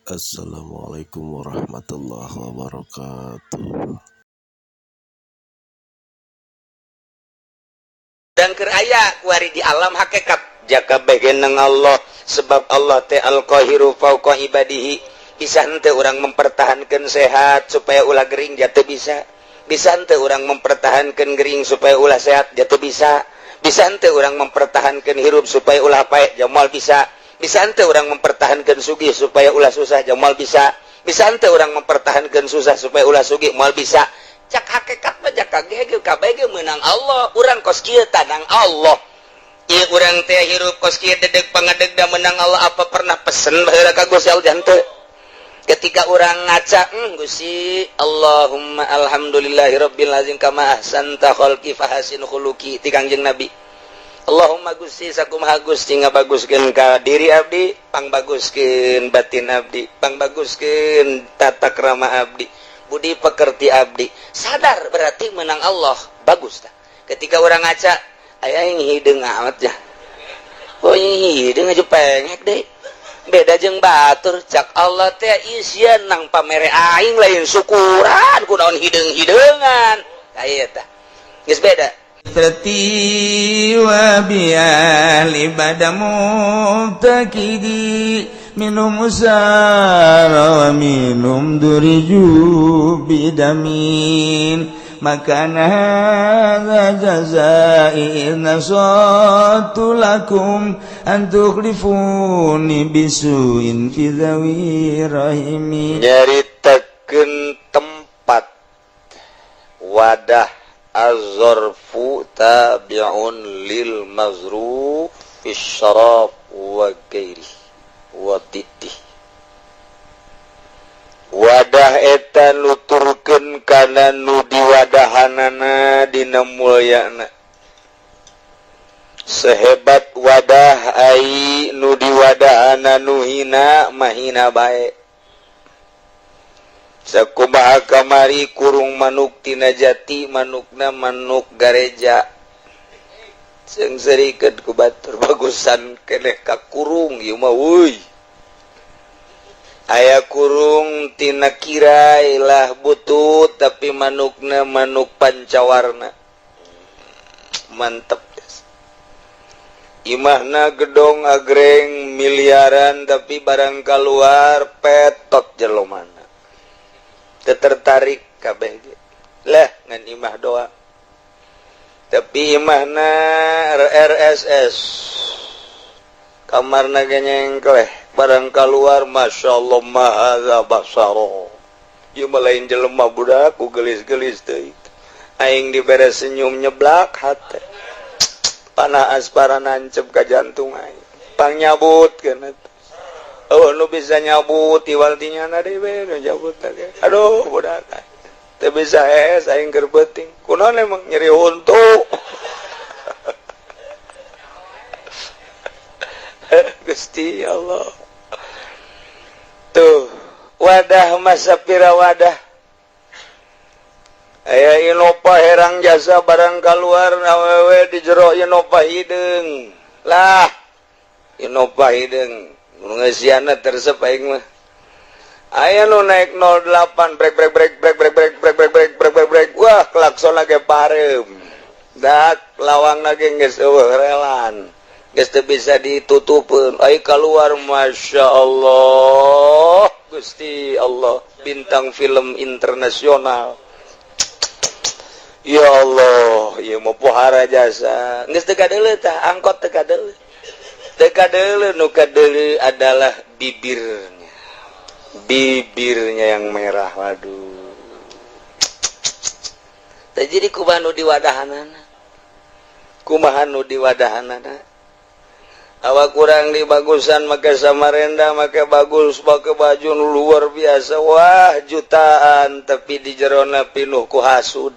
Assalamualaikum warahmatullahi wabarakatuh. Dan keur aya kuari di alam hakikat jaka bageneng Allah, sebab Allah teh al-qahiru fauqa ibadihi. Bisa henteu urang mempertahankan sehat supaya ulah gering? Jatuh bisa. Bisa henteu urang mempertahankan gering supaya ulah sehat? Jatuh bisa. Bisa henteu urang mempertahankan hirup supaya ulah paeh? Jamal bisa. Bisa henteu urang mempertahankan sugih supaya ulah susah? Jamal bisa. Bisa henteu urang mempertahankan susah supaya ulah sugih? Moal bisa. Cak hakikat mah jaka ge kabeh ge meunang Allah. Urang kos kieu tanang Allah. Ieu urang teh hirup kos kieu dedeg pangadeg da menang Allah. Apa pernah pesen baheula ka Gusti Allah? Henteu. Ketika urang ngaca, Gusti Allahumma alhamdulillahirabbil azim kama ahsanta khalqi fahasin khuluqi, ti Kangjeng Nabi. Allahumma Gusti, sakumaha Gusti ngabaguskeun ka diri abdi, pangbaguskeun batin abdi, pangbaguskeun tata krama abdi, budi pekerti abdi. Sadar berarti menang Allah, bagus tah. Ketika urang ngaca, aya yang hideung amat ya. Oh, hideung aja pengek deh. Beda jeung batur, cak Allah teh isian nang pamere aing lain syukuran kunaon hideung-hideungan. Aya tah. Geus beda. وبأهل بدا مبتكدي منهم سار ومنهم درجوا بدمين ما كان هذا جزائي إذ نصحت لكم أن تخلفوني بسوء في ذوي رحمي. Nyaritakeun tempat wadah. Az-zarfu tabi'un lil mazruf fi syaraf wa ghairi wa diddi. Wadah eta nuturkeun kana nu diwadahanana dina mulyana. Sehebat wadah, ai nu diwadahana nu hina mahina bae. Sakumaha kamari kurung manuk tina jati, manukna manuk gareja, seungseurikeun ku batur, bagusan keneh ka kurung ieu mah euy. Aya kurung tina kirai lah butut, tapi manukna manuk pancawarna, mantep. Imahna gedong agreng miliaran, tapi barang keluar petot jelomana, tertarik kabeh lah ngan imah doa. Tapi imahna RSS, kamarna ge nyengkleh, barang keluar, Masya Allah, mahaza basaro, ieu mah lain jelema budak ku gelis-gelis teuing. Aing dibere senyum nyeblak hate, panah aspara nancep ka jantung aing, pang nyabut kana. Oh, nu bisa nyabut iwal tinya na deui we nu nyabut teh. Aduh, budak teu bisa es aing keur peuting. Kunaon emang nyeri huntu? Gusti Allah. Tuh, wadah masa pira wadah. Aya Innova herang jasa, barang keluar awewe di jero Innova hideung. Lah, Innova hideung. Ngesiana tersep aing mah. Aya nu naik 08, brek brek brek brek brek brek brek brek brek brek brek brek, wah, klakson lagi parem. Dak lawang lagi geus eueuh relan. Geus teu bisa ditutupeun. Ai keluar, Masya Allah. Gusti Allah, bintang film internasional. Ya Allah, ieu mah pohara jasa. Geus teu kadeuleu tah, angkot teu kadeuleu. Teu kadeuleu, nu kadeuleu adalah bibirnya. Bibirnya yang merah, waduh. Teh jadi kumaha nu diwadahanana? Kumaha nu diwadahanana? Awak kurang dibagusan, make samarenda, make bagus, make baju nu luar biasa, wah, jutaan, tapi di jerona pinuh ku hasud.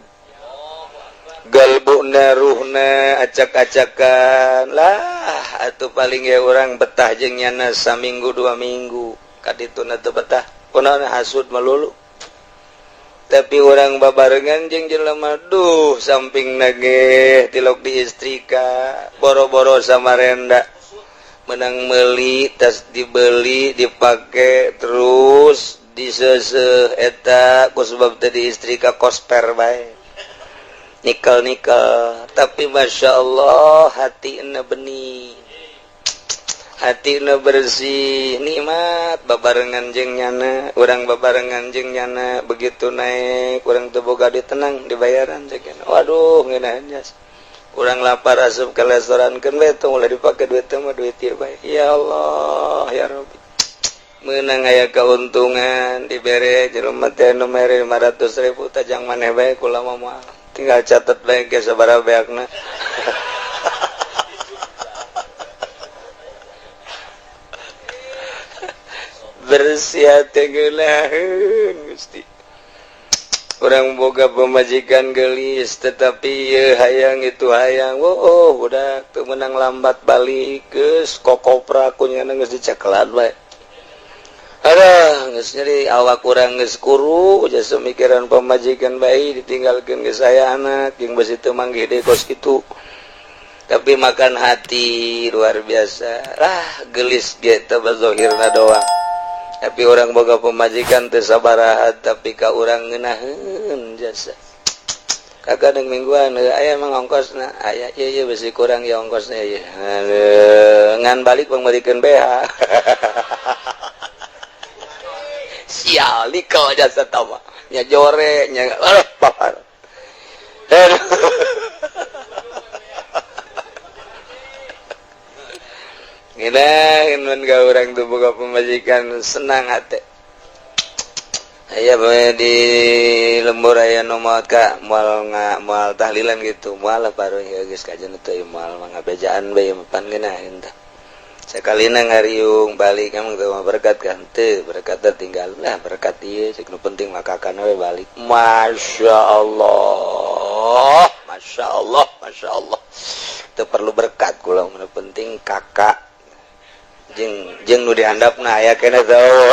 Galbuna ruhna acak-acakan lah atau paling ya orang betah jeung nyana saminggu 2 minggu, kadituna teu betah. Kunaon? Hasud melulu. Tapi orang babarengan jeung jelema, duh, samping nage tilok di istrika, boro-boro samarenda. Menang meli tas, dibeli, dipakai, terus disese eta ku sebab tadi istri ka kosper bae, nikel nikel. Tapi masya Allah, hati benih, hati bersih, nikmat babarengan jeung nyana. Urang babarengan jeung nyana, begitu naik urang teu boga duit, tenang, dibayaran ceuk. Waduh, ngeunaheun jas. Urang lapar, asup ke restoran, keun we, tong ulah dipake duit teh mah, duit ieu bae. Ya Allah, ya Rabbi, menang aya keuntungan, dibere jelema teh nu mere 500 ribu, tajang maneh bae, kula mah moal, tinggal catet bae ge sabaraha beakna. Bersih hati, ngeunaheun Gusti. Urang boga pemajikan gelis, tetapi ye hayang itu hayang. Oh, udah tuh menang lambat balik, geus kokopra kunya geus dicekelan bae. Aduh, geus nyeri awak urang, geus kuru jasa mikiran pemajikan bae, ditinggalkeun geus aya anak jeung besi teu manggih deui kos kitu. Tapi makan hati luar biasa lah, gelis ge teh bazohirna doang. Tapi urang boga pemajikan teu sabaraha, tapi ka urang ngeunaheun jasa. Kakak mingguan aya emang ongkosna aya, ieu ieu besi kurang ya ongkosna ieu. Ngan balik pangmeulikeun BH. Sial nikel jasa tama nya, jore nya, aduh bapak. Ngeunaheun mun ka urang tuh boga pemajikan, senang hati. Aya bae di lembur, aya nu maot ka moal nga moal tahlilan gitu, moal lah baru ya geus kajian teh, moal mah ngabejaan bae pan ngeunaheun tah. Sakalina ngariung balik, emang teu mah berkat kan teu berkat, tinggal lah berkat ieu cek, nu penting mah kakana we balik. Masya Allah, Masya Allah, Masya Allah, teu perlu berkat kula, nu penting kakak jeung jeung nu dihandapna aya keneh teu.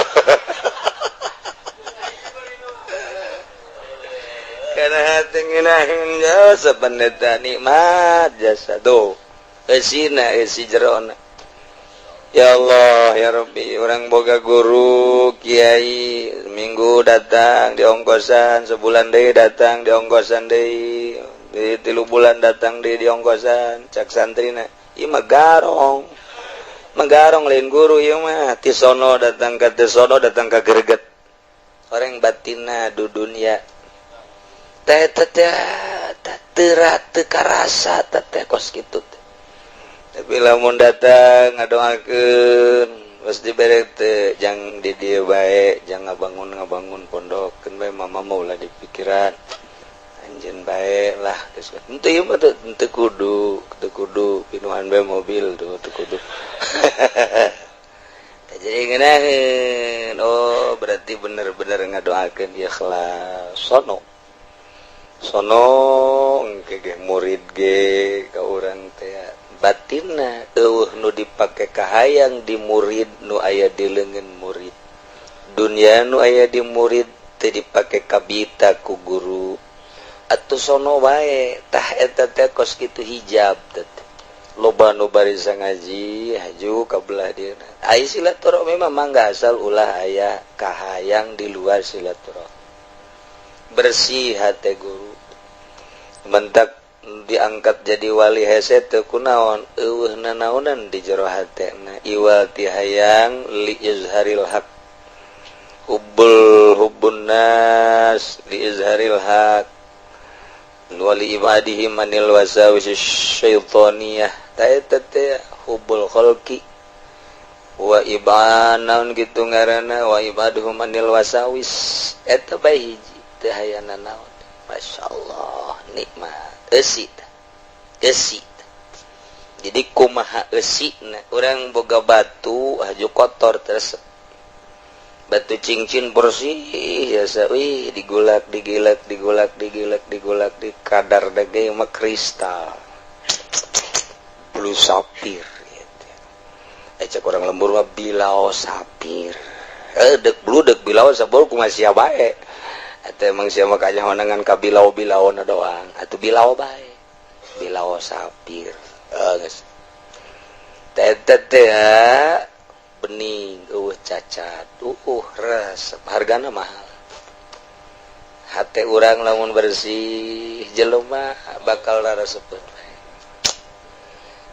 Karena hati ngeunaheun jasa pendeta, nikmat jasa tuh eusina, eusi jerona. Ya Allah, ya Rabbi, urang boga guru kiai, minggu datang di ongkosan, sebulan deui datang di ongkosan deui, di 3 bulan datang deui di ongkosan. Cak santrina, ieu mah garong, menggarong, lain guru ieu mah. Ti sono datang ka sono, datang ka greget orang batina du dunia teh teh teh teu karasa teh kos kitu teh. Tapi lamun datang ngadoakeun, geus dibere teh, jang di dieu bae, jang ngabangun ngabangun pondok keun bae, mama mah ulah dipikiran, anjeun bae lah geus. Henteu ieu mah teu kudu, teu kudu pinuhan bae mobil tuh, teu kudu. Jadi ngeunaheun, oh berarti bener-bener ngadoakeun ikhlas. Sono sono engke ge murid ge ka urang teh batinna eueuh nu dipake kahayang di murid, nu aya di leungeun murid, dunia nu aya di murid teu dipake kabita ku guru atuh. Sono wae tah, eta teh kos kitu hijab teh. Loba nu barisa ngaji haju ka belah dieuna. Ai silaturahmi mah mangga, asal ulah aya kahayang di luar silaturahmi. Bersih hate guru, mentak diangkat jadi wali hese teu kunaon, eueuh nanaonan di jero hatena iwal ti hayang li izharil haq, hubbul hubbun nas li izharil haq wali ibadihi manil wasawis syaitoniyah. Ta eta teh hubbul khalqi wa ibanaun gitu ngaranna, wa ibaduhum anil wasawis. Eta bae hiji, teu hayang nanaon. Masya Allah, nikmat eusi eusi. Jadi kumaha eusina urang boga batu haju kotor, terus batu cincin bersih biasa, wih, digulak digilak, digulak digilak, digulak di kadar dege mah kristal blue sapphire gitu. Eh, cek orang lembur mah bilau sapir, eh dek blue dek bilau sapir, kumaha sia bae. Atau emang sia mah kanyahoan ka bilau-bilau na doang atuh, bilau bae, bilau sapir. Eh, geus. Teh teh bening, euweuh cacat, resep, hargana mahal. Hate urang lamun bersih, jelema bakal rarasepeun.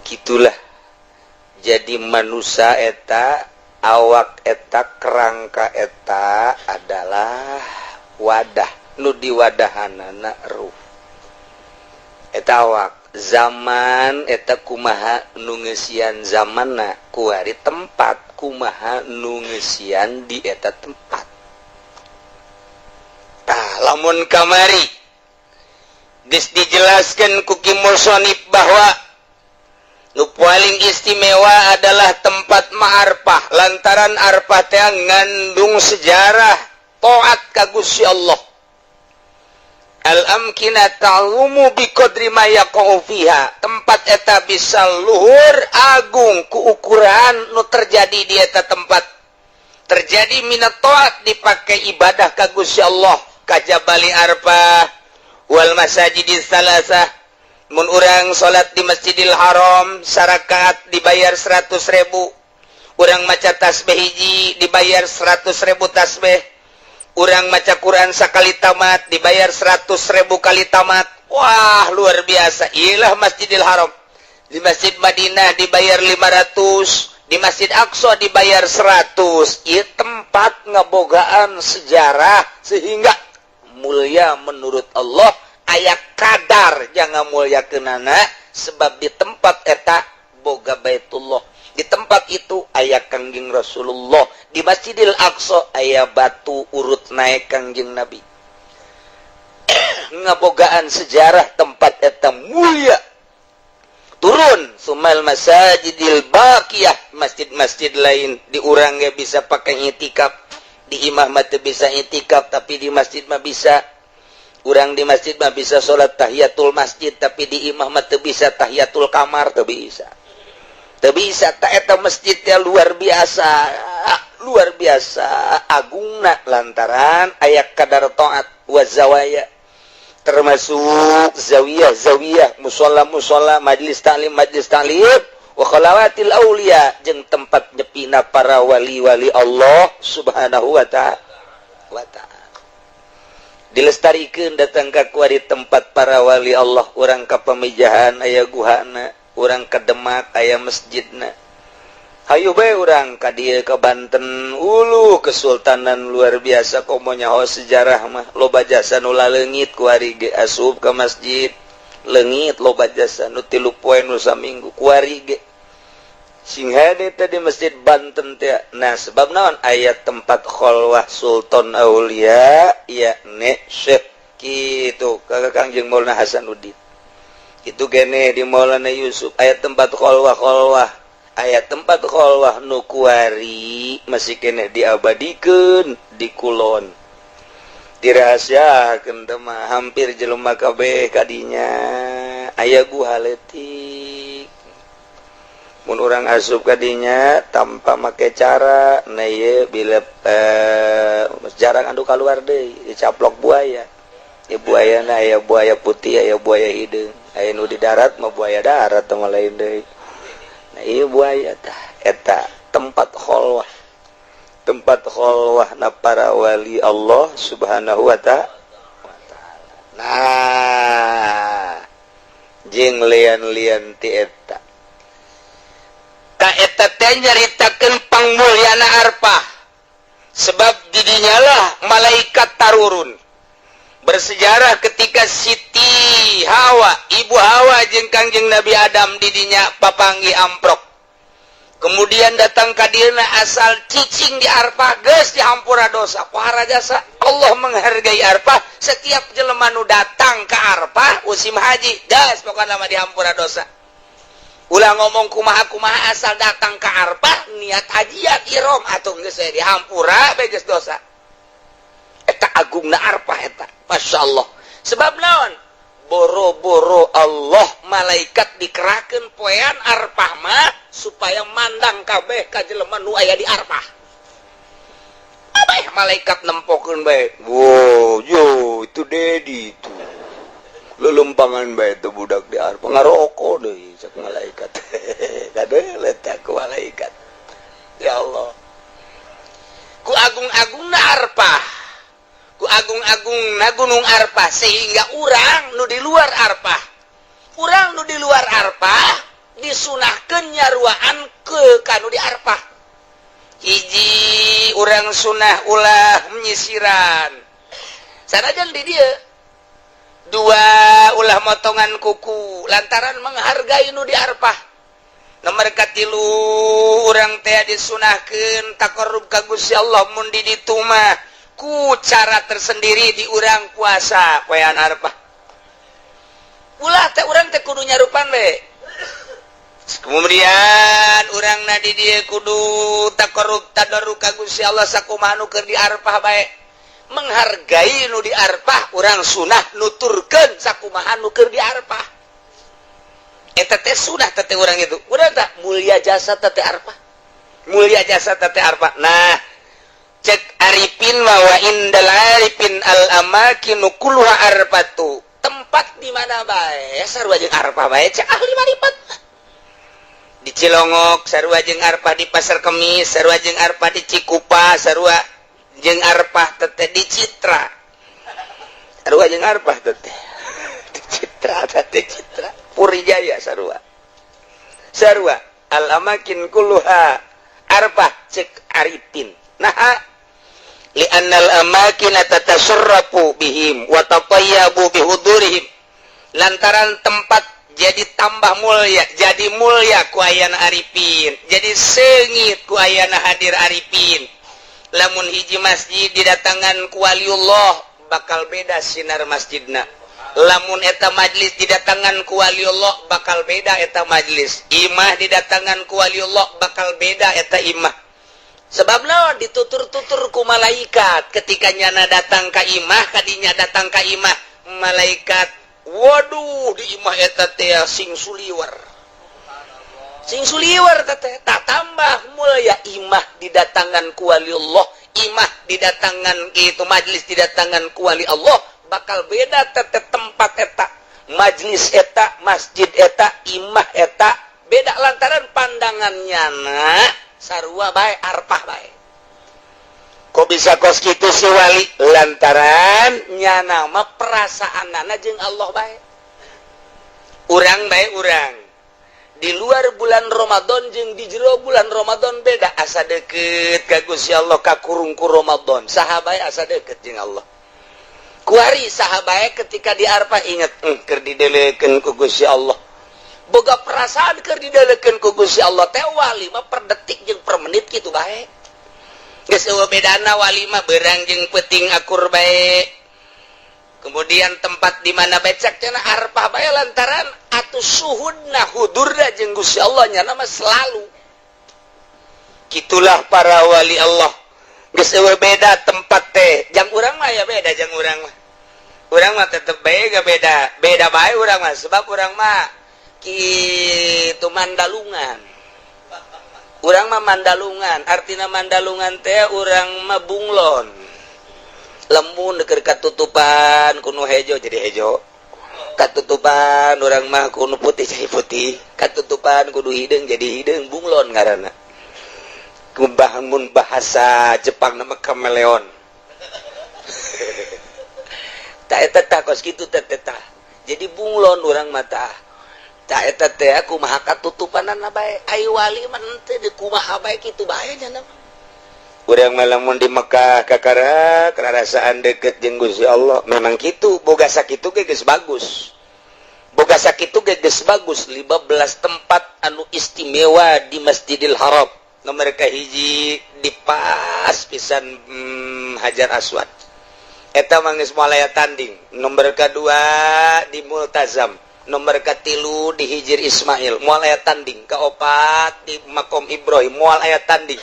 Gitulah jadi manusia eta, awak eta, kerangka eta adalah wadah nu diwadahanana ruh eta. Awak zaman eta kumaha nu ngeusian zamanna, kuari tempat kumaha nu ngeusian di eta tempat. Tah, lamun kamari geus dijelaskan ku Ki Musonif bahwa nu paling istimewa adalah tempat ma'arfah, lantaran arfah teh ngandung sejarah taat ka Gusti Allah. Al-amkina ta'lumu biqadri ma yaqa'u fiha, tempat eta bisa luhur agung ku ukuran nu terjadi di eta tempat, terjadi minat taat, dipakai ibadah ka Gusti Allah, ka Jabali Arfah wal masajidis salasah. Mun urang salat di Masjidil Haram sarakaat dibayar 100.000, urang maca tasbih hiji dibayar 100.000 tasbih, urang maca Quran sakali tamat dibayar 100.000 kali tamat. Wah, luar biasa. Ilah Masjidil Haram. Di Masjid Madinah dibayar 500, di Masjid Aqsa dibayar 100. Ieu tempat ngebogaan sejarah sehingga mulia menurut Allah. Aya kadar jangan mulia kenana, sebab di tempat eta boga Baitullah, di tempat itu aya Kangjeng Rasulullah, di Masjidil Aqsa aya batu urut naik Kangjeng Nabi. Ngabogaan sejarah tempat eta mulia. Turun sumal masajidil baqiyah, masjid-masjid lain di urang ge bisa pakai itikaf. Di imah mah teu bisa itikaf, tapi di masjid mah bisa. Urang di masjid mah bisa salat tahiyatul masjid, tapi di imah mah teu bisa tahiyatul kamar, teu bisa, teu bisa. Tak eta masjidnya luar biasa, luar biasa agungna, lantaran aya kadar taat. Wa zawaya, termasuk zawiyah zawiyah, musola musola, majlis taklim majlis taklim, wa khalawatil aulia, jeung tempat nyepina para wali-wali Allah Subhanahu wa ta'ala. Dilestarikan, datang ke kuari tempat para wali Allah. Urang ka Pamijahan aya guhana, urang ke Demak aya masjidna. Hayu bae urang ka dieu, ke Banten ulu, kesultanan luar biasa. Komo nyaho sejarah mah loba jasa nu laleungit. Kuari ge asup ke masjid leungit, loba jasa nu 3 poe, nu saminggu. Kuari ge sing hade teh di masjid Banten teh. Nah, sebab naon? Aya tempat kholwah Sultan Aulia, yakni Syekh kitu ka Kangjeng Maulana Hasanuddin itu gene. Di Maulana Yusuf aya tempat kholwah kholwah, aya tempat kholwah nu kuari masih keneh diabadikeun di kulon, dirahasiakeun teh mah hampir jelema kabeh kadinya. Aya guha leutik, mun urang asup kadinya tanpa make cara, nah ieu bila jarang anu keluar deui, dicaplok buaya ya. Buaya na aya buaya putih, aya buaya hideung, aya nu di darat mah buaya darat mah lain deui. Nah, ieu buaya tah eta tempat kholwah, tempat kholwah na para wali Allah Subhanahu wa ta'ala. Nah, jeung lian-lian ti eta. Ka eta teh nyaritakeun pangmulyana Arfah, sebab didinyalah malaikat tarurun. Bersejarah ketika Siti Hawa, Ibu Hawa jeung Kangjeng Nabi Adam didinya papanggi amprok, kemudian datang ka dieuna, asal cicing di Arfah geus dihampura dosa. Para jasa Allah menghargai Arfah. Setiap jelema nu datang ke Arfah musim haji, geus pokokna mah dihampura dosa. Ulah ngomong kumaha kumaha, asal datang ke Arfah niat hajiat ihram atuh geus dihampura bae geus dosa. Eta agungna Arfah eta, Masya Allah. Sebab naon? Boro-boro Allah, malaikat dikerakeun poean Arfah mah supaya mandang kabeh ka jelema nu aya di Arfah. Abeh malaikat nempokeun bae. Wow, yo itu Dedi itu. Lelempangan bae itu budak di Arfah, ngarokok deui, cek malaikat. Kadeuleu ku malaikat. Ya Allah, ku agung-agungna Arpah, ku agung-agungna Gunung Arpah, sehingga urang nu di luar Arpah, urang nu di luar Arpah disunahkeun nyaruaan ke kanu di Arpah. Hiji, urang sunah ulah menyisiran sanajan di dia. Dua, ulah motongan kuku lantaran menghargai nu di Arpah. Nomor katilu, urang teh disunahkeun taqarrub ka Gusti Allah mun di ditu mah ku cara tersendiri, di urang puasa poean Arpah. Ulah teh urang teh kudu nyarupan we. Kemudian urang na di dia kudu taqarrub tadarru ka Gusti Allah sakumaha nu keur di Arpah bae. Menghargai nu di Arpah, urang sunah nuturkeun sakumaha nu keur di Arpah. Eta teh sunah teh urang itu. Urang tak mulia jasa teh Arpah, mulia jasa teh Arpah. Nah, cek arifin wa indal arifin al amakinu kulluha arfatu, tempat di mana bae sarua jeung Arpah bae. Cek ahli marifat, di Cilongok sarua jeung Arpah, di Pasar Kemis sarua jeung Arpah, di Cikupa sarua jeung Arpah teteh, di Citra sarua jeung Arpah teteh, di Citra teteh, Citra Puri Jaya sarua sarua. Al amakin kulluha arpah cek arifin. Nah, li'annal amakin tatasarrafu bihim wa tatayyabu bihudurihim, lantaran tempat jadi tambah mulia, jadi mulia ku ayana arifin, jadi sengit ku ayana hadir arifin. Lamun hiji masjid didatangan ku waliullah, bakal beda sinar masjidna. Lamun eta majlis didatangan ku waliullah, bakal beda eta majlis. Imah didatangan ku waliullah, bakal beda eta imah. Sebab naon? Ditutur-tutur ku malaikat ketika nyana datang ka imah, kadinya datang ka imah malaikat, waduh, di imah eta teh sing suliwer, sing suliwer teh. Tak tambah mulia imah didatangan ku waliullah, imah didatangan itu, majlis didatangan ku wali Allah, bakal beda teh tempat eta, majlis eta, masjid eta, imah eta beda, lantaran pandangan nyana sarua bae, arpah bae. Kok bisa kos kitu si wali? Lantaran nyana mah perasaanana jeung Allah bae. Urang bae, urang di luar bulan Ramadan jeung di jero bulan Ramadan beda. Asa deket ka Gusti Allah kakurung ku Ramadan. Saha bae asa deket jeung Allah kuari. Saha bae ketika di Arfah inget, keur didelekeun ku Gusti Allah, boga perasaan keur didelekeun ku Gusti Allah teh. Wali mah per detik jeung per menit kitu bae. Geus eueuh bedana. Wali mah beurang jeung peuting akur bae, kemudian tempat di mana becak cenah arpah bae, lantaran atuh suhudna hudurna jeung Gusti Allah nya mah selalu. Gitulah para wali Allah, geus eueuh beda tempat teh. Jang urang mah ya beda. Jang urang mah, urang mah tetep bae gak beda, beda bae urang mah, sebab urang mah kitu mandalungan. Urang mah mandalungan, artina mandalungan teh urang mah bunglon. Lamun keur katutupan ku nu hejo jadi hejo, katutupan urang mah ku nu putih jadi putih, katutupan ku nu hideung jadi hideung. Bunglon ngaranna. Mun bahasa Jepang nama kameleon. Tak eta tah kos kitu teh teh. Jadi bunglon urang mah tah. Tak eta teh kumaha katutupanana bae. Ai wali mah henteu, di kumaha bae kitu bae nya mah. Urang mah lamun di Mekah kakara kerasaan deket jeung Gusti Allah. Memang kitu, boga sakitu ge geus bagus. Boga sakitu ge geus bagus. 15 tempat anu istimewa di Masjidil Haram. Nomor kahiji di pas pisan Hajar Aswad. Eta mah geus moal aya tanding. Nomor kedua di Multazam. Nomor katilu di Hijir Ismail, moal aya tanding. Kaopat di Makom Ibrahim, moal aya tanding.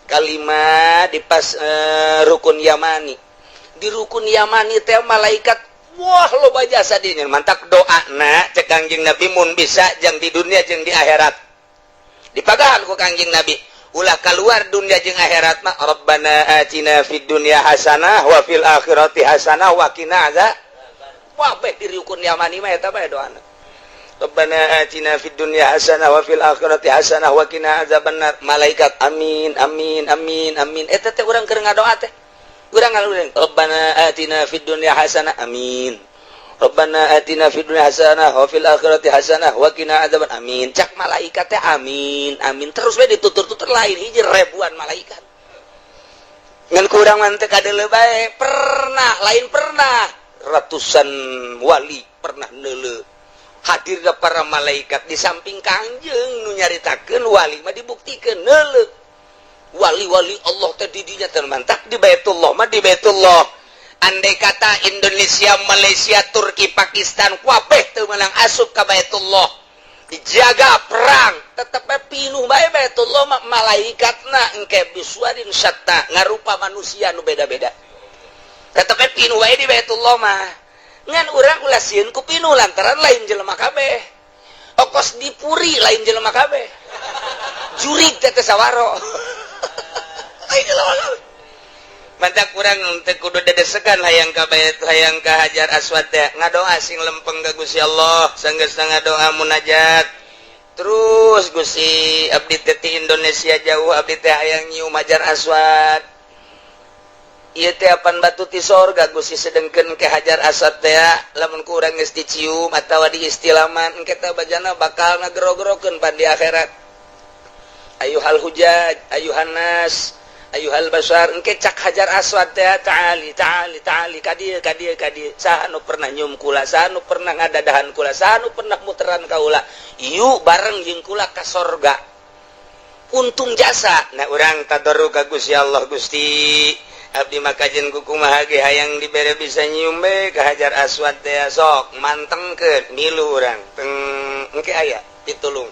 Kalima di pas Rukun Yamani. Di Rukun Yamani teh malaikat wah loba jasa dinya. Mantak doa na cek Kangjeng Nabi mun bisa jang di dunia jeung di akhirat dipagahan ku Kangjeng Nabi ulah keluar dunia jeung akhirat mah, Rabbana atina fid dunya hasanah wa fil akhirati hasanah wa qina azab. Wah, bae di Rukun Yamani mah eta bae doana. Rabbana atina fid dunya hasanah wa fil akhirati hasanah wa qina azabannar. Malaikat amin amin amin amin. Eta teh urang keur ngadoa teh. Urang ngalurin Rabbana atina fid dunya hasanah amin. Rabbana atina fid dunya hasanah wa fil akhirati hasanah wa qina azaban amin. Cak malaikat teh amin amin terus we ditutur-tutur lain hiji ribuan malaikat. Ngan kurang mah teu kadeuleu bae. Pernah lain pernah ratusan wali pernah neuleu hadir ke para malaikat di samping Kangjeng nu nyaritakeun wali mah dibuktikeun neuleu wali-wali Allah teh di dinya teh mantak di Baitullah mah di Baitullah. Andai kata Indonesia, Malaysia, Turki, Pakistan kabeh teu meunang asup ka Baitullah, dijaga perang tetep bae pinuh bae Baitullah mah malaikatna engke bisuarin syatta ngarupa manusia nu beda-beda tetep bae pinuh bae di Baitullah mah. Ngan urang ulah sieun ku pinuh lantaran lain jelema kabeh, okos dipuri lain jelema kabeh, jurig teh teh sawaro lain jelema kabeh. Mantak kurang teu kudu dedesekan hayang ka bait, hayang ka Hajar Aswad teh ngadoa sing lempeng ka Gusti Allah, sanggeus ngadoa munajat terus, "Gusti, abdi teh ti Indonesia jauh, abdi teh hayang nyium Hajar Aswad. Ieu teh apan batu ti sorga, Gusti." Sedengkeun ke Hajar Aswad teh lamun ku urang geus dicium atawa diistilaman engke teh bajana bakal ngagero-gerokeun pan di akhirat. Ayuhal hujaj, ayuhan nas, ayuhal basar, engke cak Hajar Aswad teh, "Ta'ali, ta'ali, ta'ali, ka dieu, ka dieu, ka dieu. Saha nu pernah nyium kula? Saha nu pernah ngadadahan kula? Saha nu pernah muteran kaula? Yuk bareng jeung kula ka sorga." Untung jasa. Nah, urang tadarru ka Gusti Allah, "Gusti, abdi mah kajen kumaha ge hayang dibere bisa nyium be ka Hajar Aswad teh." Sok mantengkeun milu urang teng engke aya pitulung,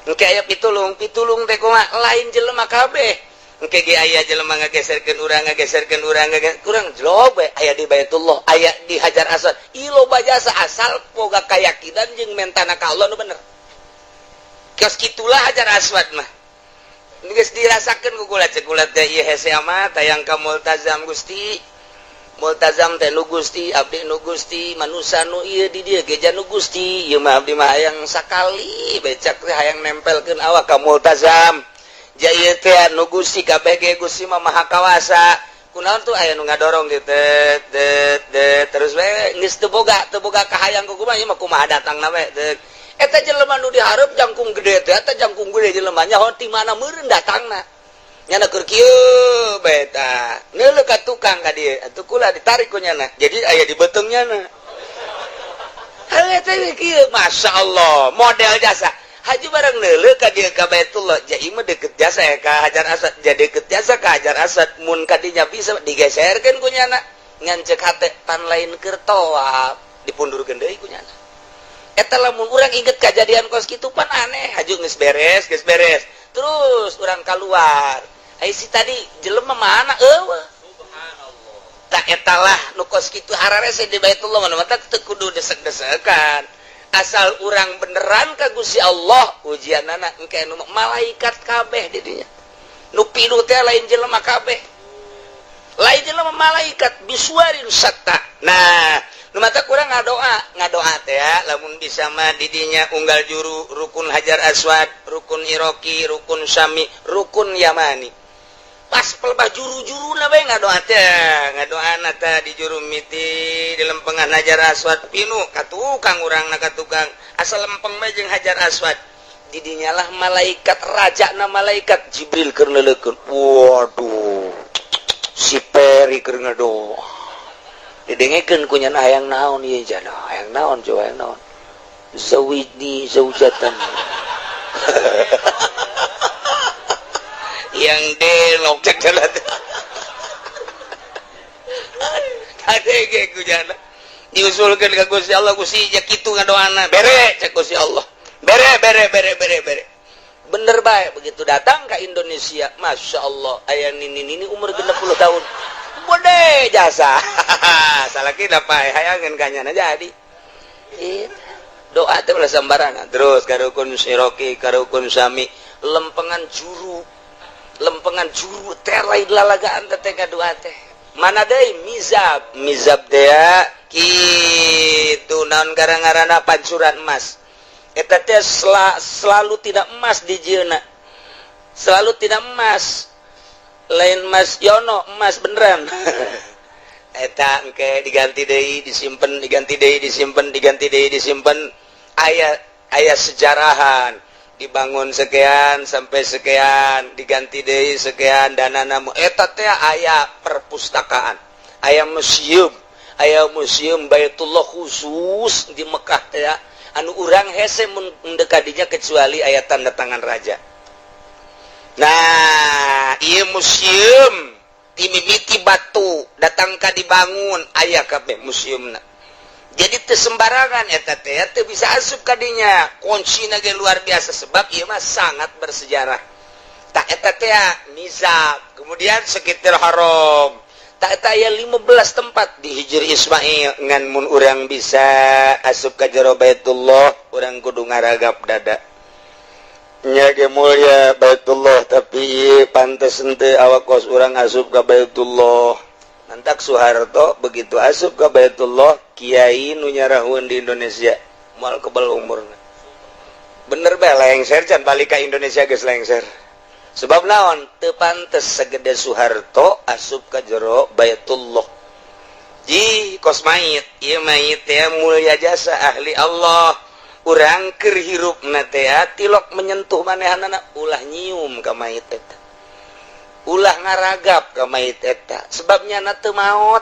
engke aya pitulung. Pitulung teh kumaha? Lain jelema kabeh, engke ge aya jelema ngageserkeun urang, ngageserkeun urang, urang jlog we aya di Baitullah, aya di Hajar Aswad. Ieu loba jasa asal boga kayakinan jeung mentana ka Allah nu bener. Kios kitulah Hajar Aswad mah geus dirasakeun ku kula. Cek kula teh, ieu hese amat hayang ka Multazam, Gusti. Multazam teh nu Gusti, abdi nu Gusti, manusa nu ieu di dieu ge nu Gusti. Ieu mah abdi mah hayang sakali becak teh hayang nempelkeun awak ka Multazam. Ja ieu teh nu Gusti kabeh ge, Gusti mah maha kawasa. Kunaon tuh aya nu ngadorong di tet tet tet terus we geus teu boga kahayang ku kumaha, ieu mah kumaha datangna we tet. Eta jelema nu dihareup jangkung gede teh, eta jangkung gede jelema nyaho ti mana meureun datangna. Nyana keur kieu bae tah neuleuh ka tukang ka dieu atuh kula ditarik ku nyana, jadi aya di beuteung nyana. Heuh teh kieu, Masya Allah, model jasa haji barang neuleuh ka dieu ka Baitullah. Ja ieu mah deket jasa ya ka Hajar Aswad, jadi deket jasa ka Hajar Aswad. Mun kadinya bisa digeserkeun ku nyana, ngan cek hate pan lain keur tawaf, dipundurkeun deui ku nyana. Eta lamun urang inget kejadian kos kitu pan aneh. Haju geus beres, geus beres terus urang keluar, ai si tadi jelema mana? Eueuh. Tak etalah nu kos kitu hararese di Baitullah mana mata teu kudu desek-desekan asal urang beneran ka Gusti Allah. Ujianana engke nu malaikat kabeh di dinya, nu pinuh teh lain jelema kabeh, lain jelema, malaikat bisuarin syatta. Nah, nu mata kurang ngadoa, ngadoa teh ya lamun bisa mah didinya unggal juru, rukun Hajar Aswad, rukun Iroki, rukun Sami, rukun Yamani. Pas pelbah juru-juru na bae ngadoa teh, ngadoa teh di juru miti di lempengan Hajar Aswad pinuh ka tukang urang na ka tukang asal lempeng bae jeung Hajar Aswad. Didinyalah malaikat raja na malaikat Jibril keur neuleukeun, "Waduh, si Peri keur ngadoa." Didengekeun ku nyana, "Hayang naon ieu jana? Hayang naon coba, hayang naon?" "Zawijni zaujatan." Yang delok cek jalan kadege ku jana diusulkeun ka Gusti Allah, "Gusti, ja kitu ngadoana." "Bere," cek Gusti Allah, "bere, bere, bere, bere, bere." Bener bae, begitu datang ke Indonesia, Masya Allah, aya nini nini umur 60 tahun gede jasa. Salah kita pae hayangan kanyana jadi doa teh ulah sembarangan. Terus ka rukun siroki, ka rukun sami, lempengan juru, lempengan juru teh lain lalagaan teh doa teh. Mana deui? Mizab, mizab teh kitu naon gara-ngarana pancuran emas. Eta teh selalu tidak emas di jieuna, selalu tidak emas, lain Mas Yono, emas beneran. Eta engke diganti deui, disimpen, diganti deui, disimpen, diganti deui, disimpen. Aya aya sejarahan, dibangun sekian sampai sekian, diganti deui sekian dana. Namu eta teh aya perpustakaan, aya museum, aya museum Baitullah khusus di Mekah teh, anu urang hese mun mendekatinya kecuali aya tanda tangan raja. Nah, ieu museum timimiti batu datang ka dibangun, aya kabeh museumna. Jadi teu sembarangan eta teh, teu bisa asup kadinya, kunci ge luar biasa, sebab ieu mah sangat bersejarah. Tak eta teh mizab, kemudian sekitar haram. Tak eta aya 15 tempat di Hijr Ismail. Ngan mun urang bisa asup ka jero Baitullah, urang kudu ngaragap dada nya ge mulia Baitullah, tapi ieu pantes henteu awak kos urang asup ka Baitullah? Mantak Soeharto begitu asup ke Baitullah, kiai nu nyarahun di Indonesia moal kebal umurna. Bener bae, lengser can balik ka Indonesia geus lengser. Sebab naon? Teu pantes segede Soeharto asup ka jero Baitullah. Ji kos mayit ieu, mayit teh mulia jasa ahli Allah. Urang keur hirupna teh tilok menyentuh manehanana, ulah nyium ka mayit eta, ulah ngaragap ka mayit eta, sebabnya na teu maot.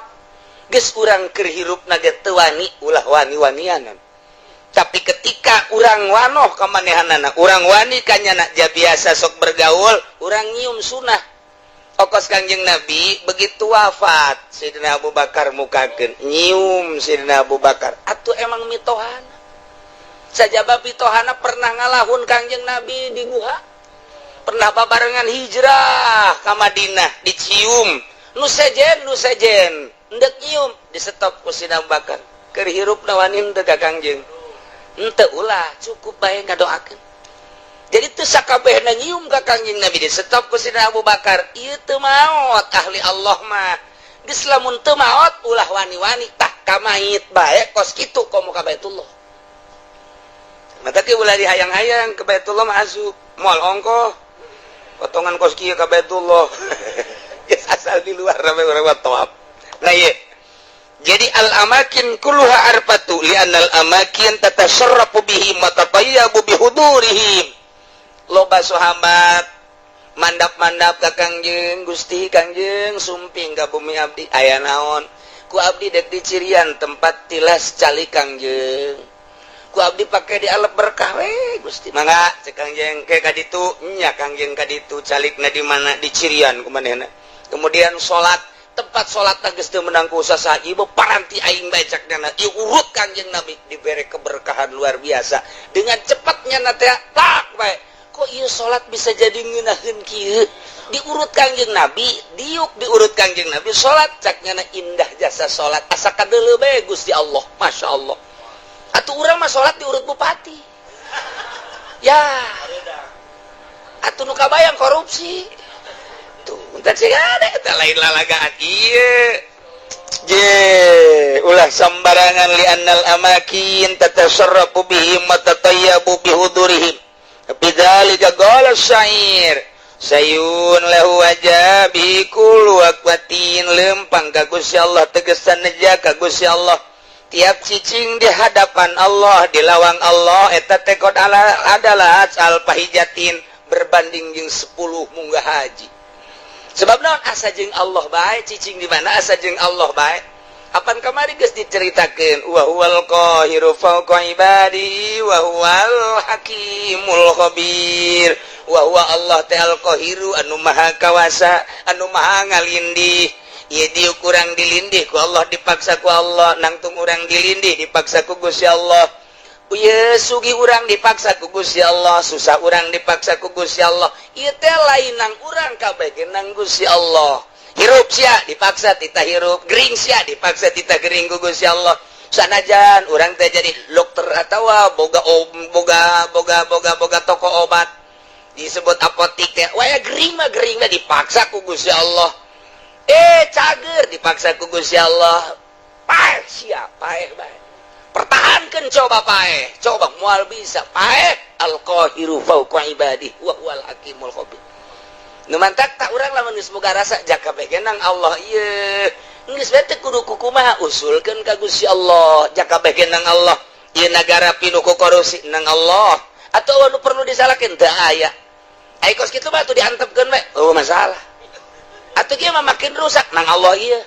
Geus urang keur hirupna ge teu wani, ulah wani-wanianan. Tapi ketika urang wanoh ka manehanana, urang wani kanyana, ja biasa sok bergaul, urang nyium sunah. Okos Kangjeng Nabi begitu wafat Sayyidina Abu Bakar, mukakeun nyium Sayyidina Abu Bakar. Atuh emang mitohana, sajaba mitohana pernah ngalahun Kangjeng Nabi di guha, pernah babarengan hijrah ka Madinah, dicium nu sejen, nu sejen ndek nyium di stop ku Sayyidina Abu Bakar. Keur hirup wani teu ka Kangjeng? Henteu, ulah, cukup bae ngadoakeun. Jadi teu sakabehna nyium ka Kangjeng Nabi di stop ku Sayyidina Abu Bakar. Ieu teu maot, ahli Allah mah. Geus lamun teu maot, ulah wani-wani. Tah, ka mayit bae kos kitu, komo ka Baitullah. Mata ke ulah dihayang-hayang ke Baitullah mah, asup moal ongkoh potongan kos kieu ka Baitullah. Geus asal di luar rame urang tawaf. Nah, ieu jadi al amakin kulluha arfatu li'annal amakin tatasarrafu bihim wa tatayyabu bihudurihim. Loba sahabat mandap-mandap ka Kangjeng, "Gusti Kangjeng, sumping ka bumi abdi." "Aya naon?" "Ku abdi dek di cirian tempat tilas calik Kangjeng, ku abdi pake di alep berkah we, Gusti." "Mangga," cek Kangjeng. "Ke ka ditu nya, Kangjeng?" "Ka ditu." "Calikna di mana?" "Di cirian ku manehna." Kemudian salat, tempat salat geus teu meunang ku saha. "Ieu paranti aing bae," cak dana. Ieu urut Kangjeng Nabi, dibere keberkahan luar biasa. Dengan cepatnya na teh tak bae, kok ieu salat bisa jadi ngeunaheun kieu? Diurut Kangjeng Nabi, diuk diurut Kangjeng Nabi salat, cak nyana indah jasa salat, asa kadeuleu bae Gusti Allah. Masya Allah, atuh urang mah salat diurut bupati ya, atuh nu kabayang korupsi tuh. Entar sih ada eta lain lalagaan ieu. Je ulah sembarangan, li'annal amakin tatasarrafu bihim wa tatayyabu bihudurihim. Bidzalika qala syair sayun lahu wajabi kullu aqwatin. Lempang ka Gusti Allah, tegesan neja ka Gusti Allah. Tiap cicing di hadapan Allah, di lawang Allah eta teh adalah al pahijatin, berbanding jeung 10 munggah haji. Sebab naon? Asa jeung Allah bae, cicing di mana asa jeung Allah bae. Apan kamari geus diceritakeun, wa huwal qahiru fawqa ibadi wa huwal hakimul khabir. Wa huwa Allah teh al qahiru, anu maha kawasa, anu maha ngalindih. Ieu dieu kurang dilindih ku Allah, dipaksa ku Allah. Nangtung urang dilindih, dipaksa ku Gusti Allah. Ieu sugih urang dipaksa ku Gusti Allah, susah urang dipaksa ku Gusti Allah. Ieu teh lain nang urang, kabeh ge nang Gusti Allah. Hirup sia dipaksa tita hirup, gering sia dipaksa tita gering ku Gusti Allah. Sanajan urang teh jadi dokter atawa boga boga boga boga boga toko obat, disebut apotik teh, waya gering mah gering mah dipaksa ku Gusti Allah. Eh, cager dipaksa ku Gusti Allah. Paeh sia, paeh bae, pertahan. Bayangkan, coba paeh, coba moal bisa paeh. Al-qahiru fawqa ibadi wa huwal hakimul khabir. Nu mantak tak urang lamun geus boga rasa jaka bae nang Allah ieu, geus bae teu kudu kukumaha, usulkeun ka Gusti Allah. Jaka bae nang Allah ieu, nagara pinuh ku korupsi, nang Allah atau anu perlu disalahkeun teu aya. Ai kos kitu mah atuh diantepkeun bae, oh masalah atuh kieu mah makin rusak. Nang Allah ieu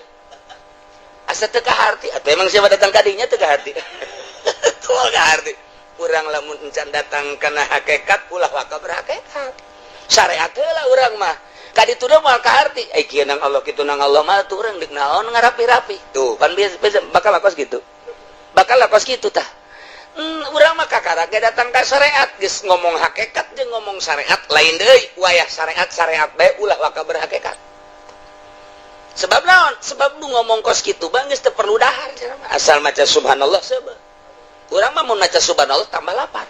asa teu kaharti atau emang siapa datang kadinya teu kaharti, tuh kaharti. Urang lamun encan datang kana hakikat, ulah waka berhakikat, syariat heula. Urang mah kaditu teh moal kaharti. Ai kieu nang Allah, kitu nang Allah mah tuh urang deuk naon ngarapi-rapi tuh pan biasa, bakal kos gitu, bakal kos kitu tah. Urang mah kakara ge datang ka syariat. Geus ngomong hakikat jeung ngomong syariat lain deui. Wayah syariat, syariat bae, ulah waka berhakikat. Sebab naon? Sebab nu ngomong kos kitu bang geus teu perlu dahar, asal maca subhanallah. Sebab urang mah mun maca subhanallah tambah lapar.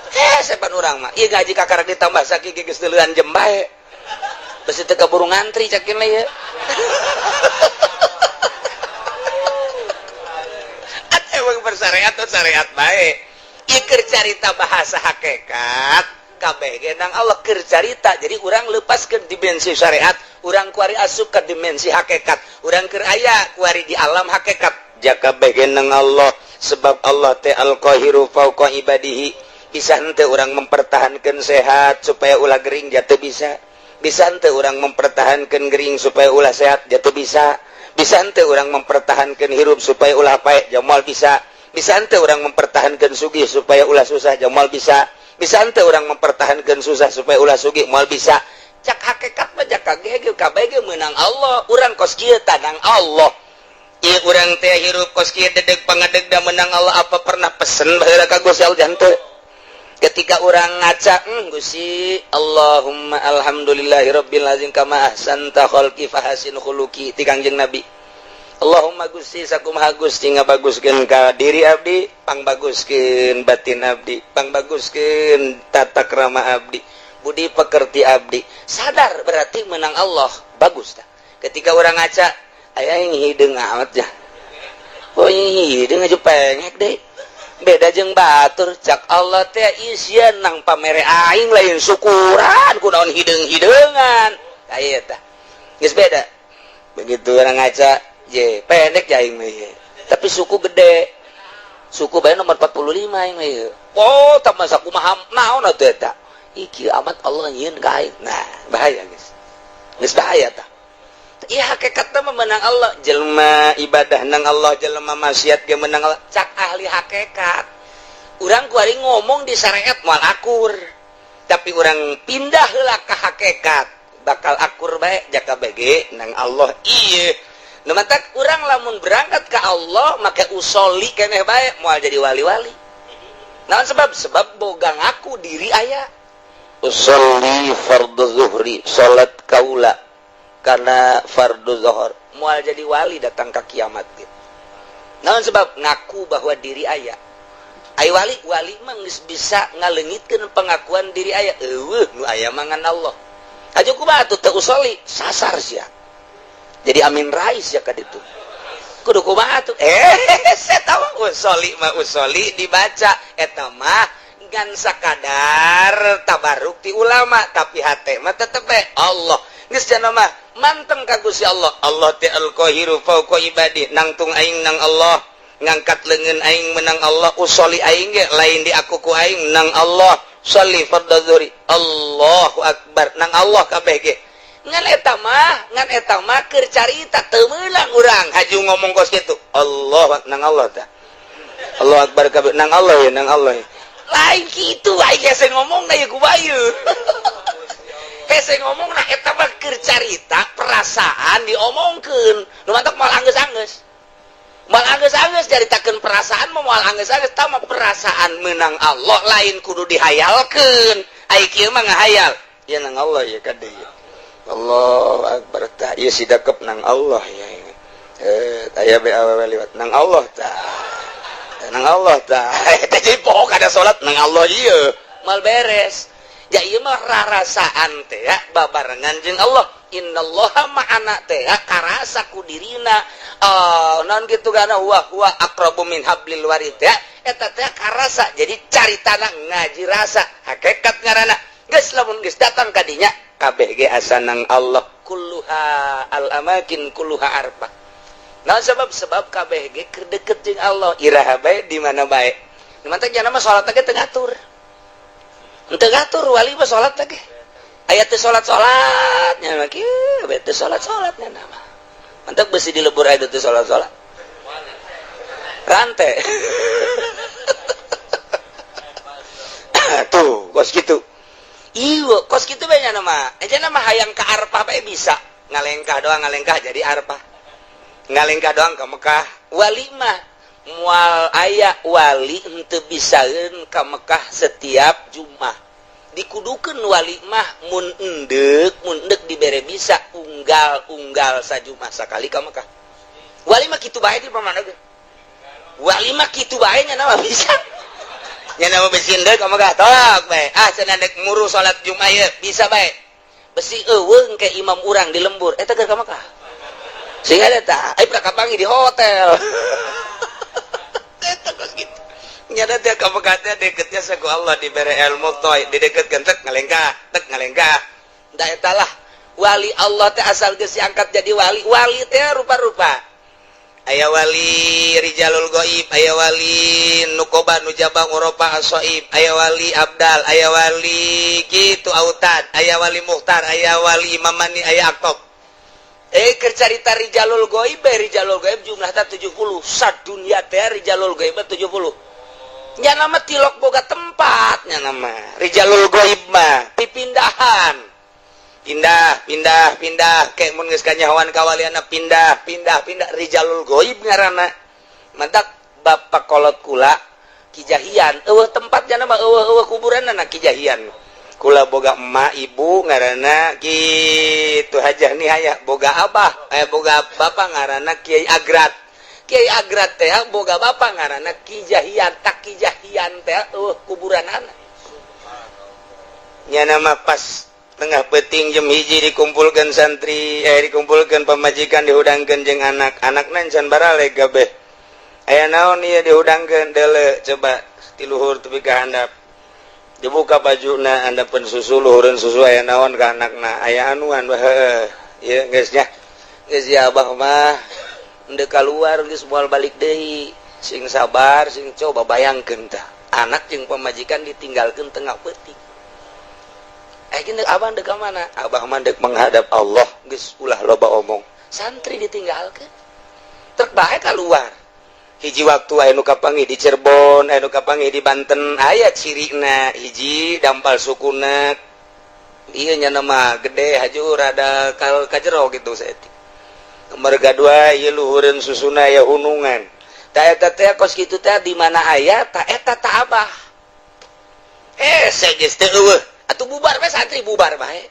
Eh, sepan urang mah ieu gaji kakarak ditambah sakieu geus deuleuan jem bae, besi teu kaburu ngantri cakin lah ieu. Emang bersyariat tuh syariat bae. Ieu keur carita bahasa hakikat, kabeh ge nang Allah keur carita. Jadi urang lepas ke dimensi syariat, urang kuari asup ke dimensi hakikat. Urang keur aya kuari di alam hakikat. Jaka kabeh ge nang Allah, sebab Allah teh al-qahiru fauqa ibadihi. Bisa henteu urang mempertahankan sehat supaya ulah gering? Jatuh bisa. Bisa henteu urang mempertahankan gering supaya ulah sehat? Jatuh bisa. Bisa henteu urang mempertahankan hirup supaya ulah paeh? Jamal bisa. Bisa henteu urang mempertahankan sugih supaya ulah susah? Jamal bisa. Bisa henteu urang mempertahankan susah supaya ulah sugih? Moal bisa. Cak hakikat mah jaka ge kabeh ge meunang Allah. Urang kos kieu tanang Allah. Ieu urang teh hirup kos kieu dedeg pangadeg da menang Allah. Apa pernah pesen baheula ka Gusti Allah? Henteu. Ketika urang ngaca, Gusti, Allahumma alhamdulillahirabbil azim kama ahsanta khalqi fahasin khuluqi, ti Kangjeng Nabi. Allahumma Gusti, sakumaha Gusti ngabaguskeun ka diri abdi, pangbaguskeun batin abdi, pangbaguskeun tata krama abdi, budi pekerti abdi. Sadar berarti menang Allah, bagus tah. Ketika urang ngaca, aya yang hideung amat ya, oh hideung aja pengek deh, beda jeung batur. Cak Allah teh isian nang pamere aing, lain syukuran, kunaon hideung-hideungan aya tah. Geus beda. Begitu urang ngaca je pendek ya aing mah, tapi suku gede, suku bae nomor 45 aing mah. Oh, tambah sakumaha naon atuh eta iki amat Allah nyieun ka aing. Nah, bahaya geus, geus bahaya tah. Iya, hakikatna mah menang Allah. Jelema ibadah nang Allah, jelema maksiat ge menang Allah, cak ahli hakikat. Urang kuari ngomong di syariat moal akur, tapi urang pindah heula ka hakikat bakal akur bae. Jaka bege nang Allah ieu. Nu matak urang lamun berangkat ke Allah make usoli keneh bae moal jadi wali-wali. Naon sebab? Sebab boga ngaku diri aya. Usolli fardhu zuhri, salat kaula karena fardu zuhur, moal jadi wali datang ke kiamat gitu. Naon sebab? Ngaku bahwa diri aya. Ai wali, wali mah geus bisa ngalengitkeun pengakuan diri aya. Eueuh nu aya mangan Allah. Aja kumaha atuh teu usoli, sasar sia. Jadi Amin Rais ya ka ditu. Kudu kumaha atuh? Eh, saya tahu usoli mah usoli dibaca eta mah ngan sakadar tabaruk ti ulama, tapi hate mah tetep bae Allah. Geus cenah mah manteng ka Gusti Allah. Allah teh al-qahiru fauqa ibadi, nangtung aing nang Allah, ngangkat leungeun aing menang Allah, usoli aing ge lain di aku ku aing, nang Allah. Sholli fardhu zuhri, Allahu akbar, nang Allah kabeh ge. Ngan eta mah, ngan eta mah keur carita, teu meunang urang haju ngomong kos kitu. Allah nang Allah tah. Allah akbar kabeh nang Allah ya, nang Allah ya. Lain kitu aing hese ngomong na ieu kumaha. Hese ngomong nah eta mah keur carita perasaan diomongkeun. Nu mantak moal anggeus-anggeus. Moal anggeus-anggeus caritakeun perasaan mah, moal anggeus-anggeus. Tah mah perasaan menang Allah lain kudu dihayalkeun. Ai kieu mah ngahayal. Ya nang Allah ya kade ya. Allah akbar tah ieu si dakep nang Allah ya. Eh, aya be awewe liwat nang Allah tah. Nang Allah tah. Eta jadi poho kada salat nang Allah ieu. Mal beres. Ya ieu mah rarasaan teh ya babarengan jeung Allah. Innallaha ma'ana teh karasa ku dirina. Oh, non gitu kana huwa huwa aqrabu min hablil warid teh eta teh karasa. Jadi caritana ngaji rasa hakikat ngaranna. Geus lamun geus datang ka dinya kabeh ge asa nang Allah, kulluha al amakin kulluha arfah. Nah, sebab sebab kabeh ge keur deket jeung Allah, iraha bae, di mana bae. Mantap jangan mah salat ge teu ngatur. Teu ngatur wali mah salat ge. Aya teu salat-salat nya mah kieu bae, teu salat-salat nya mah. Mantap besi dilebur aya teu salat-salat. Rantai. Tuh, kos kitu. Ieu kos kitu bae nya mah. Aja mah hayang ka Arfah bae bisa. Ngalengkah doang, ngalengkah jadi Arfah. Ngalengkah doang ke Mekah. Wali mah mual aya wali henteu bisaeun ka Mekah setiap Jumat. Dikudukeun wali mah mun endek dibere bisa unggal-unggal sajumat sakali ka Mekah. Wali mah kitu bae di pamana ge. Wali mah kitu bae nya mah bisa. Nya mah besi endek ka Mekah tok bae. Ah, cenah dek muru salat Jumat ieu bisa bae. Besi eueung ke imam urang di lembur eta keur ka Mekah. Sehingga eta ai kapanggih di hotel. Eta kos kitu. Nyada teh ka Mekah teh deketnya saku Allah dibere ilmu toy, dideketkeun tek ngalengkah, tek ngalengkah. Da eta lah wali Allah teh asal geus diangkat jadi wali. Wali teh rupa-rupa. Aya wali rijalul goib, aya wali nukoba nujaba urafa asoib, aya wali abdal, aya wali kitu autad, aya wali muhtar, aya wali imamani, aya aktob. Keur carita rijalul goib, rijalul goib jumlahna 70. Sadunya teh rijalul goib 70. Nya nama tilok boga tempatnya nama rijalul goib mah pipindahan. Pindah, pindah, pindah kayak mun geus kanyahoan kawaliana pindah, pindah, pindah rijalul goib ngaranna. Mantak bapak kolot kula Kijahian, eueuh tempatnya nama eueuh eueuh kuburanna Kijahian. Kula boga emak ibu ngaranna kitu Hajah Nihaya, boga abah boga bapak ngaranna Kiai Agrat. Kiai Agrat teh boga bapak ngaranna Kijahian, tak Kijahian teh eueuh kuburanana. Nya nama pas tengah peting jam 1 dikumpulkan santri, dikumpulkan pamajikan, dihudangkeun jeung anak anakna can baraleg kabeh. Aya naon ieu dihudangkeun? Deuleu coba ti luhur tepi ka handap, dibuka bajuna, handapeun susu, luhureun susu. Aya naon ka anakna? Aya anuan heuh ieu geus nya, geus ya, abah mah endek keluar geus moal balik deui, sing sabar, sing. Coba bayangkeun tah, anak jeung pamajikan ditinggalkeun tengah peuting. Gini, abah dek mana? Abah mah dek menghadap Allah, geus ulah loba omong. Santri ditinggalkeun trek bae keluar. Hiji waktu aya nu kapanggih di Cirebon, aya nu kapanggih di Banten. Aya cirina hiji dampal sukuna ieu nya nama gede haju rada kal kajero gitu saeutik. Merga dua ieu luhureun susuna aya hunungan. Ta eta teh kos kitu teh di mana aya ta eta ta abah. Hese geus teu eueuh. Atuh bubar bae santri, bubar bae.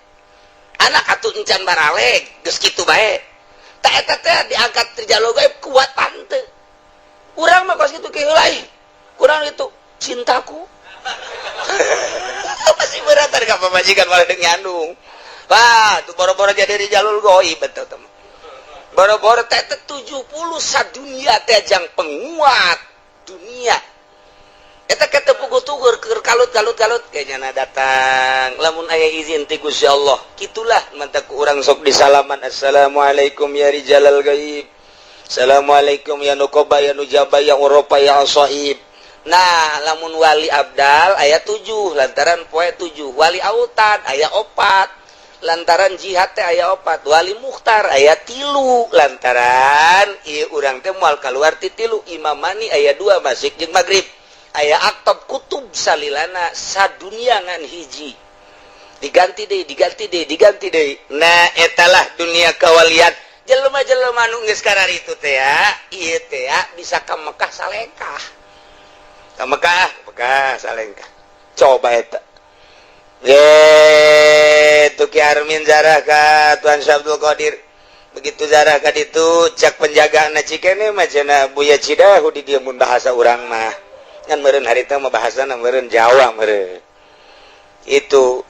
Anak atuh encan baraleg, geus kitu bae. Ta eta teh diangkat rijalul gaib kuat tante. Urang mah kos kitu kieu lain. Kurang itu cintaku. Masih berat ka pamajikan malah deung nyandung. Wah, tuh boro-boro jadi rijalul gaib betul teman. Boro-boro teh 70 sadunia teh jang penguat dunia. Eta kata puguh tugur keur kalut kalut kalut kayaknya datang lamun aya izin ti Gusti Allah. Kitulah mantak urang sok disalaman, "Assalamualaikum ya rijalal gaib. Assalamualaikum ya nukoba ya nujaba ya urafa ya asaib." Nah, lamun wali abdal aya 7 lantaran poe 7, wali autad aya 4 lantaran jihad teh aya 4, wali mukhtar aya 3 lantaran ieu urang teh moal kaluar ti 3, imamani aya 2 masyrik jeung maghrib, aya aktob kutub salilana sadunia ngan hiji diganti deui, diganti deui, diganti deui. Nah, etalah dunia kawalian. Jelema-jelema nu geus kararitu teh ya ieu teh ya bisa ka Mekah salengkah, ka Mekah, Mekah salengkah. Coba eta ye tu Ki Armin zarah ka Tuan Syabdul Qadir. Begitu zarah ka ditu, cak penjaga na cikene mah cenah Buya Cidahu di dieu, mun bahasa urang mah kan meureun harita mah bahasana meureun Jawa meureun itu,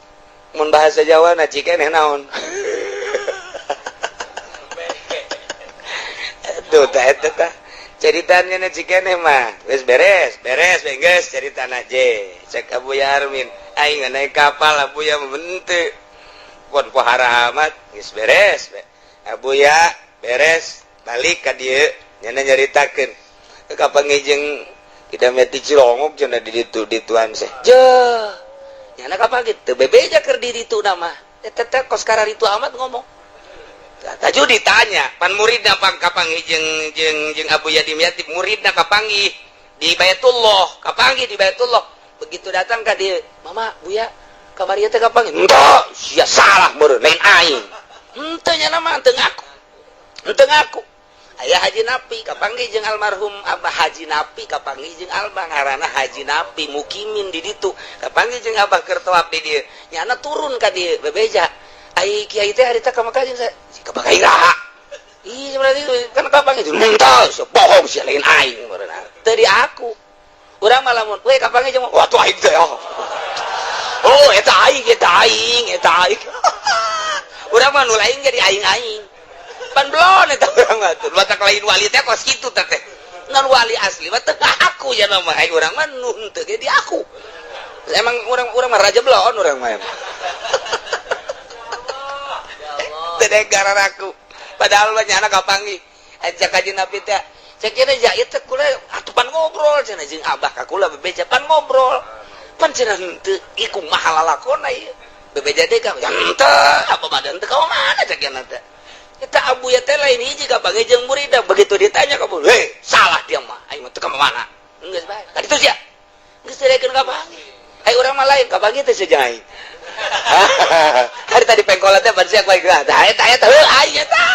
mun bahasa Jawa na cikene naon? Tuh tah eta tah. Ceritanya na cikene mah geus beres, beres geus caritana je. Cek Abuya Armin, aing naik kapal Abuya mah henteu. Pon pohara amat geus beres. Abuya beres balik ka dieu nyana nyaritakeun. Kapanggih jeung kita meti Cilongok cenah di ditu dituan seh. Jeuh. Nyana kapanggih teu bebeja keur di ditu mah. Eta teh kos kararitu amat ngomong. Taju ditanya, pan muridna pang kapanggih jeung jeung jeung Abu Yadimyati muridna kapanggih di Baitullah, kapanggih di Baitullah. Begitu datang ka dieu, "Mama, Buya, kamari teh kapanggih?" "Henteu, sia salah meureun, lain aing." Henteu nya mah teu ngaku. Henteu ngaku. Aya Haji Napi kapanggih jeung almarhum Abah Haji Napi kapanggih jeung Abah ngaranna Haji Napi mukimin di ditu. Kapanggih jeung Abah keur tawaf di dieu. Nyana turun ka dieu bebeja. Ai kiai teh harita ka Mekah jeung ka Mekah iraha. Ih berarti kan kapanggih jeung henteu, bohong sia lain aing meureun. Teu di aku. Urang mah lamun we kapanggih jeung wah tuh aing teh. Oh eta aing, eta aing, eta aing. Urang mah nu lain jadi aing-aing. Pan belon eta urang mah tuh. Batak lain wali teh kos kitu teh teh. Non wali asli mah teu aku ya mah ai urang mah nu henteu ge di aku. Emang urang mah raja belon urang mah. Teu aku. Padahal mah nyana kapanggih. Ajak kaji Nabi teh. Cek kira ja ieu teh kula atuh pan ngobrol cenah jeung abah ka kula bebeja pan ngobrol. Pan cenah henteu ieu kumaha lalakonna ieu. Bebeja deui ka henteu apa badan teu ka mana cek cenah teh. Eta Abu ya teh lain hiji kapanggih jeung muridna. Begitu ditanya ka heh salah dia mah aing mah teu ka mana. Geus bae. Ka ditu sia. Geus teu daekeun kapanggih. Ai urang mah lain kapanggih teh seja aing. Hari tadi pengkolan teh pan sia ku aing. Tah eta eta heuh aing eta.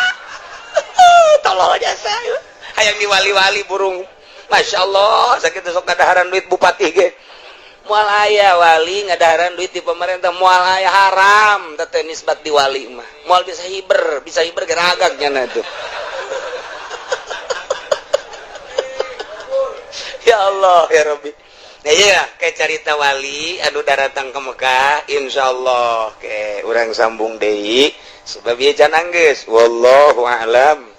Tolol jasa. Hayang diwali-wali burung. Masya Allah, sakitu sok ngadaharan duit bupati ge. Moal aya wali ngadaharan duit di pemerintah, moal aya haram teh nisbat di wali mah. Moal bisa hiber geragak nya tuh. Ya Allah ya Rabbi. Nah iya kayak carita wali anu daratang ke Mekah insyaallah ke urang sambung deui sebab ieu can anggeus wallahu a'lam.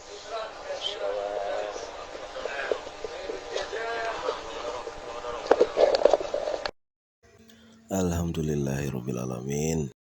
Alhamdulillahirabbil alamin.